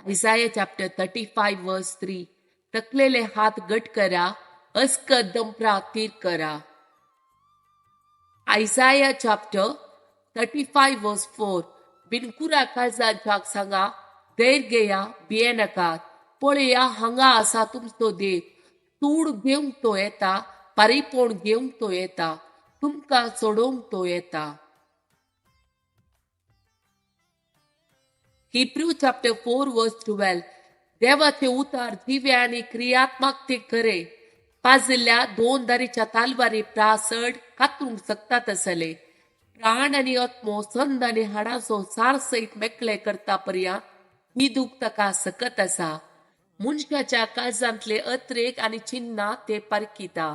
Isaiah chapter 35 verse 3. तकलेले हात घट करा, अस्कत दंपरा थीर करा. Isaiah chapter 35 verse 4. बिनकुरा काळजांच्याक सांगा, धैर्य घेया, भियेनाकात. पळया, हांगा आसा तुमचो देव. तूड घेवंक तो येता, पारीपोण घेवंक तो येता, तुमकां सोडोवंक तो येता. Hebrew chapter 4 verse 12. देवाचे उतार जिवे आनी क्रियात्मक ते खरे पाजिल्ल्या दोन दारीच्या तालवारी प्रासड कातरूंक शकता तसले प्राण आनी आत्मो, संद आनी हाडाचो सार सयत मेकळे करता पर्यंत ही दूख ताका सकत आसा. मनशाच्या काळजांतले अत्रेक आनी चिन्नां ते पारखिता.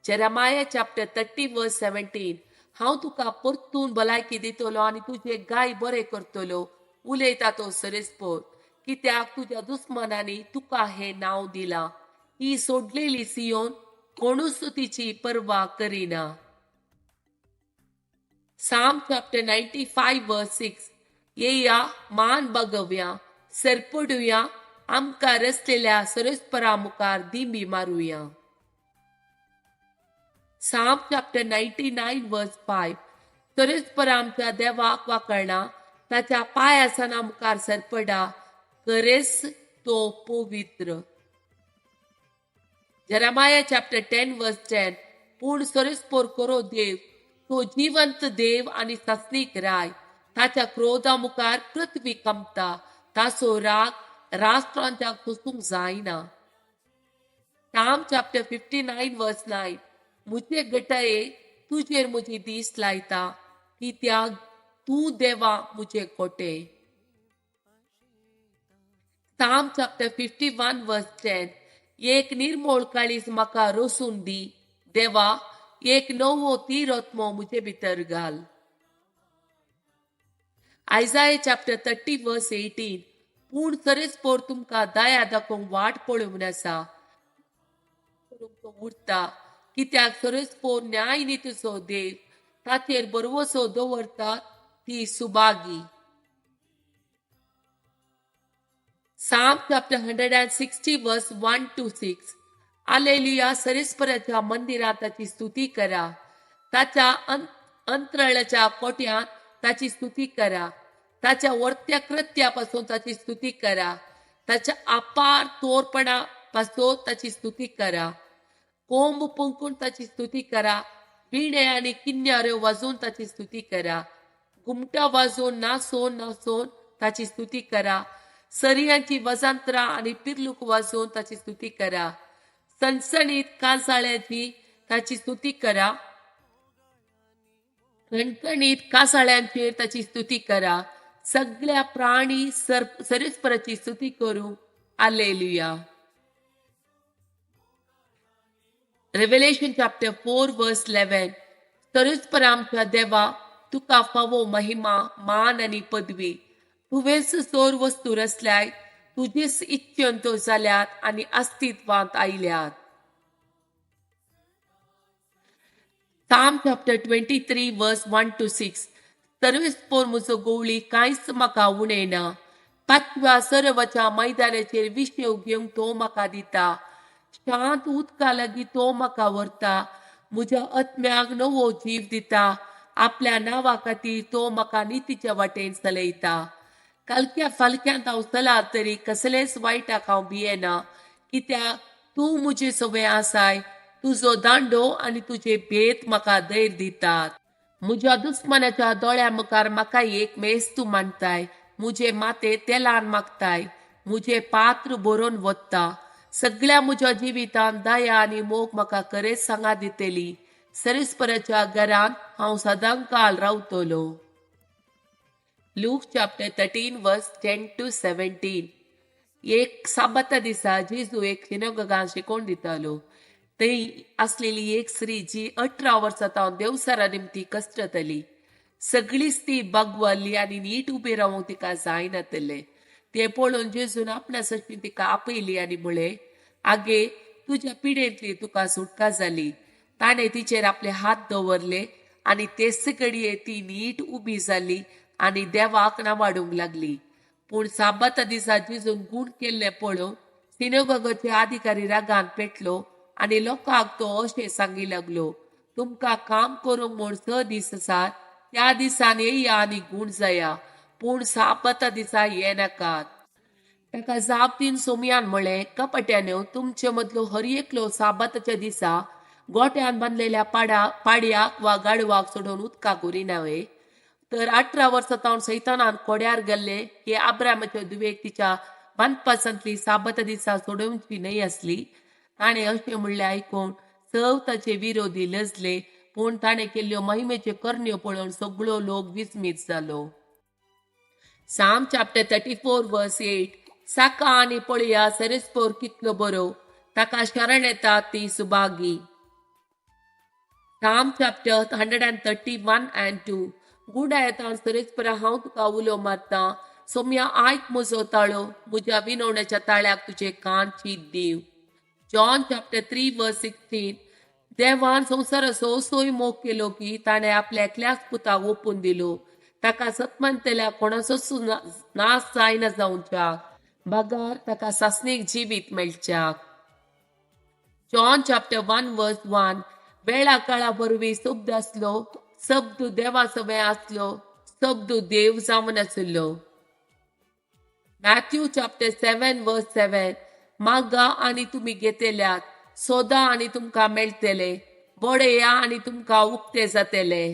Jeremiah chapter 30 verse 17. हांव तुका परतून भलायकी दितलो आनी तुजे गाय बरे करतलो, उलयता तो सरेस्पोर, कित्याक तुज्या दुस्मनांनी तुका हें नांव दिलां. ही सोडलेली सियोन, कोणूच तिची पर्वा करिना. Psalm chapter 95 verse 6. येया, मान बागोवया, सरपडुया, आमकां रचलेल्या सरेस्परा मुखार दिंबी मारुया. Psalm chapter 99 verse 5. सरेस्पर आमच्या देवाक वाकळना, ताच्या पांयासना मुखार सरपडा, खरेंच तो पवित्र. Jeremiah chapter 10 verse 10. पूण सरेस्पोर करो देव, तो जिवंत देव आनी सासणीक राय. ताच्या क्रोधा मुखार पृथ्वी कांपता, ताचो राग राष्ट्रांच्या सोसूंक जायना. Psalm chapter 59 verse 9. म्हजे गटाये तुजेर म्हजी दीस लायता, कित्याक तूं देवा म्हजे कोटे. Psalm chapter 51 verse 10. एक निर्मोळ काळीज म्हाका रोसून दी देवा, एक नवो तीर आत्मो म्हजे भितर घाल. Isaiah chapter 30 verse 18. पूण सरेस्पोर तुमकां दया दाखोवंक वाट पळोवन आसा, उरता, कित्याक सरेस्पोर न्याय नितीचो देव, ताचेर बरवसो दवरता ती Subhagi. Psalm chapter 160 verse 1 to 6. Alleluia, सरेस्पराच्या मंदिरांत ताची स्तुती करा, ताच्या अंतराळाच्या कोट्यांत ताची स्तुती करा, ताच्या वर्त्या कृत्या पासून ताची स्तुती करा, ताच्या अपार तोरपणा पासून ताची स्तुती करा, कोंब पंकून ताची स्तुती करा, विणे आनी किन्याऱ्यो वाजोवन ताची स्तुती करा, घुमटा वाजोवन नाचोवन नाचोवन ताची स्तुती करा, सरयांची वजांत्रां आनी पिर्लूक वाजोवन ताची स्तुती करा, सणसणीत कांसाळ्यांची ताची स्तुती करा, कणकणीत कासाळ्यांचेर ताची स्तुती करा, सगळ्या प्राणी सरेस्पराची स्तुती करूं. Alleluia. Revelation chapter 4 verse 11. सरेस्पर आमच्या देवा, तुका फावो महिमा, मान आनी पदवी. तुवेंच सोर वस्तू रचल्याय, तुजेच इच्छेन त्यो जाल्यात आनी अस्तित्वांत आयल्यात. Psalm chapter 23 verse 1 to 6. सर्वेस्पोर म्हजो गोवळी, कांयच म्हाका उणें ना. पाचव्या सरोवराच्या मैदानाचेर विशेव घेवंक तो म्हाका दिता, शांत उदका लागीं तो म्हाका व्हरता, म्हज्या आत्म्याक नवो जीव दिता, आपल्या नांवा खातीर तो म्हाका नितीच्या वाटेन चलयता. कालक्या फालक्यांत हांव चला तरी कसलेच वायटाक हांव भियेना, कित्याक तूं म्हजे सवय आसाय, तुजो दांडो आनी तुजे भेद म्हाका धैर्य दितात. म्हज्या दुस्मानाच्या दोळ्या मुखार म्हाका एक मेज तूं मांडताय, म्हजे माते तेलान मागताय, म्हजें पात्र भरून वता. सगळ्या म्हज्या जिवितांत दया आनी मोग म्हाका खरेंच सांगा दितली. सरेस्पराच्या घरांत हांव सदांकाळ रावतलो. Luke chapter 13 verse 10 to 17. एक साबाता दिसा जेजू एक सिनागोगान शिकोवन दितालो. थंय आसलेली एक स्त्री जी 18 वर्सां तावन देवसरा निमती कश्टतली. सगळीच ती बागवल्ली आनी नीट उबी रावंक तिका जायनातलें. तें पळोवन जेजून आपणा सरशी तिका आपयली आनी म्हळें, आगे, तुज्या पिडेंतली तुका सुटका जाली. ताणें तिचेर आपले हात दवरले आनी तेच घडये ती नीट उबी जाली आनी देवाक नावाडूंक लागली. पूण साबाता दिसा जेजून गूण केल्लें पळोवन सिनेगॉगाचे अधिकारी रागान पेटलो आनी लोकांक तो अशें सांगी लागलो, तुमकां काम करूंक म्हूण 6 दीस आसात, त्या दिसान येया आनी गूण जाया, पूण साबाता दिसा येनाकात. ताका जाप दिवन सोमयान म्हळें, कपट्यानो, तुमचे मदलो हर एकलो साबाताच्या दिसा गोट्यान बांदलेल्या पाड्याक वा गाडवाक सोडून उदकाक व्हरिना वे? तर 18 वर्सां तावन सैतानान कोड्यार गेल्ले की आब्रामाच्या धुवेक तिच्या बांदपासांतली साबाता दिसा सोडोवची न्हय आसली. ताणें अशें म्हणलें आयकून सव ताचे विरोधी लजले, पूण ताणें केल्ल्यो महिमेच्यो करण्यो पळोवन सगळो लोक विस्मीत जालो. Psalm chapter 34 verse 8. साका आनी पळया सरेस्पोर कितलो बरो, ताका शरण येता ती सुभागी. Psalm chapter 131 and 2. गुणायतान सरेस्परा हांव तुका उलो मारता, सोम्या आयक म्हजो ताळो, म्हज्या विनवण्याच्या ताळ्याक तुजे कान चीत दीव. John chapter 3 verse 16. देवान संवसाराचो असोय मोग केलो की ताणें आपल्या एकल्याच पुताक ओपून दिलो, ताका सतमानतल्या कोणाचोच नाश जायना जावच्याक, बगर ताका सासणीक जिवीत मेळच्याक. John chapter 1 verse 1. वेळा काळा वरवीं शब्द आसलो, शब्द देवा सवें आसलो, शब्द देव जावन आशिल्लो. Matthew chapter 7 verse 7. मागा आनी तुमी घेतल्यात, सोदा आनी तुमकां मेळटले, बडया आनी तुमकां उक्ते जातले.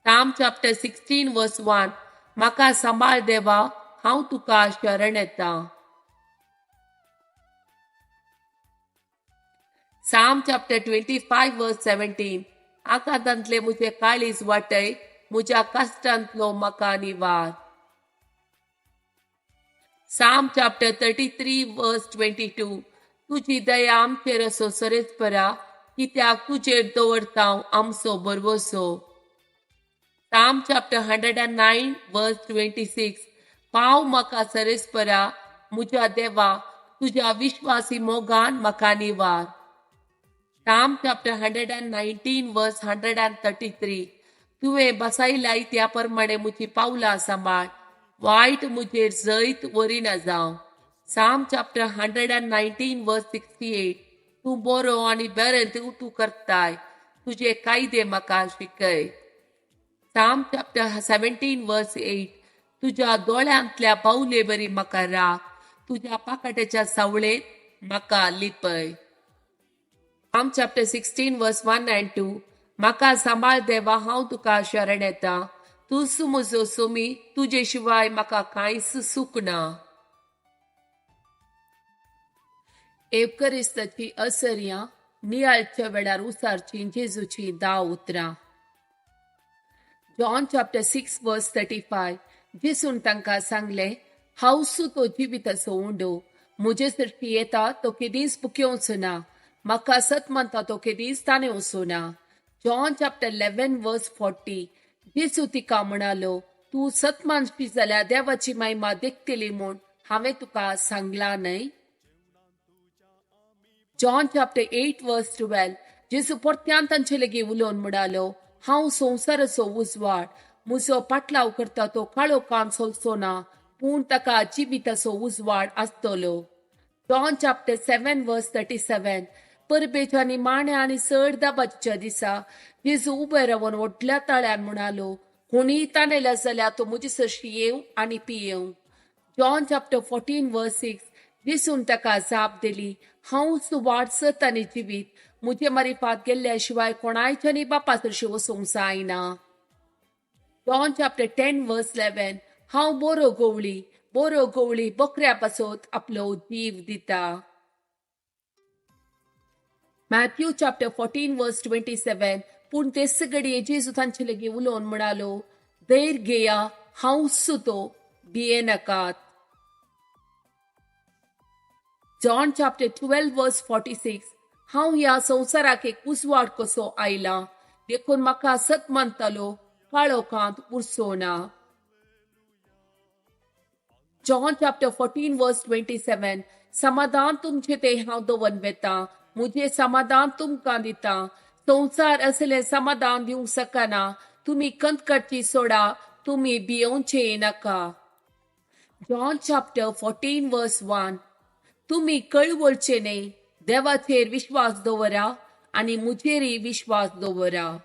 Psalm chapter 16 verse 1. म्हाका सांबाळ देवा, हांव तुका शरण येता. Psalm chapter 25 verse 17. आकांतांतले म्हजें काळीज वाटय, म्हज्या कश्टांतलो म्हाका निवार. Psalm chapter 33 verse 22. तुजी दया आमचेर असो सरेस्परा, कित्याक तुजेर दवरता आमचो भरवसो. Psalm chapter 109 verse 26. पाव म्हाका सरेस्परा, म्हज्या देवा, तुज्या विश्वासी मोगान म्हाका निवार. Psalm chapter 119 verse 133. तुवें बसायलाय त्या प्रमाणे म्हजी पावलां सांबाळ, वायट म्हजेर जैत व्हरिना जावं. Psalm chapter 119 verse 68. तूं बरो आनी बरें तूं करताय, तुजे कायदे म्हाका शिकय. Psalm chapter 17 verse 8. तुज्या दोळ्यांतल्या पावले बरी म्हाका राख, तुज्या पाकाट्याच्या सावळेंत म्हाका लिपय. Psalm chapter 16 verse 1 and 2. म्हाका सांबाळ देवा, हांव तुका शरण येता, तूं म्हजो सोमी, तुजे शिवाय म्हाका कांयच सूख ना. एवकरिस्ताची असर्यां नियाळच्या वेळार उसारची जेजूची 10 उतरां. John chapter 6 verse 35. जेजून तांकां सांगलें, हांव तो जिविताचो उंडो, म्हजे सरशी येता तो केदींच भुकेवचो ना, म्हाका सत मानता तो केदींच ताणेवचो ना. John chapter 11 verse 40. जेजू तिका म्हणालो, तूं सत मानशी जाल्यार देवाची महिमा देखतली म्हूण हांवें तुका सांगलां न्हय. John chapter 8 verse 12. जेजू परत्यान तांचे लागीं उलोवन म्हणालो, हांव संवसाराचो उजवाड, म्हजो पाटलाव करता तो काळो कान सोलचो ना, पूण ताका जिविताचो उजवाड आसतलो. John chapter 7 verse 37. परबेच्या निमाण्या आनी चड दाबाच्या दिसा जेजू उबे रावन व्हडल्या ताळ्यान म्हणालो, कोणीय ताणेल्या जाल्यार तो म्हजे सरशी येवं आनी पियेवं. John chapter 14 verse 6. जेजून ताका जाप दिली, हांवच वाट सत आनी जिवीत, म्हजे मारिफात गेल्ल्या शिवाय कोणायच्यानी बापा सरशी वचूंक जायना. John chapter 10 verse 11. हांव बरो गवळी, बरो गवळी बकऱ्या पासत आपलो जीव दिता. Matthew chapter 14 verse 27. पूण तेच घडये जेजू तांचे लागीं उलोवन म्हणालो, धैर्य घेया, हांव सुतो, भियेनाकात. John chapter 12 verse 46. हांव ह्या संवसाराक एक उजवाड कसो आयला, देखून म्हाका सत मानतालो काळोखांत उरचो ना. John chapter 14 verse 27. समाधान तुमचे ते हांव दवर वेता, म्हजें समाधान तुमकां दिता, संवसार असलें समाधान दिवंक शकना, तुमी कंत काडची सोडा, तुमी भियोवचे नाका. John chapter 14 verse 1. तुमी कळवळचे न्हय, देवाचेर विश्वास दवरा आनी म्हजेरय विश्वास दवरा.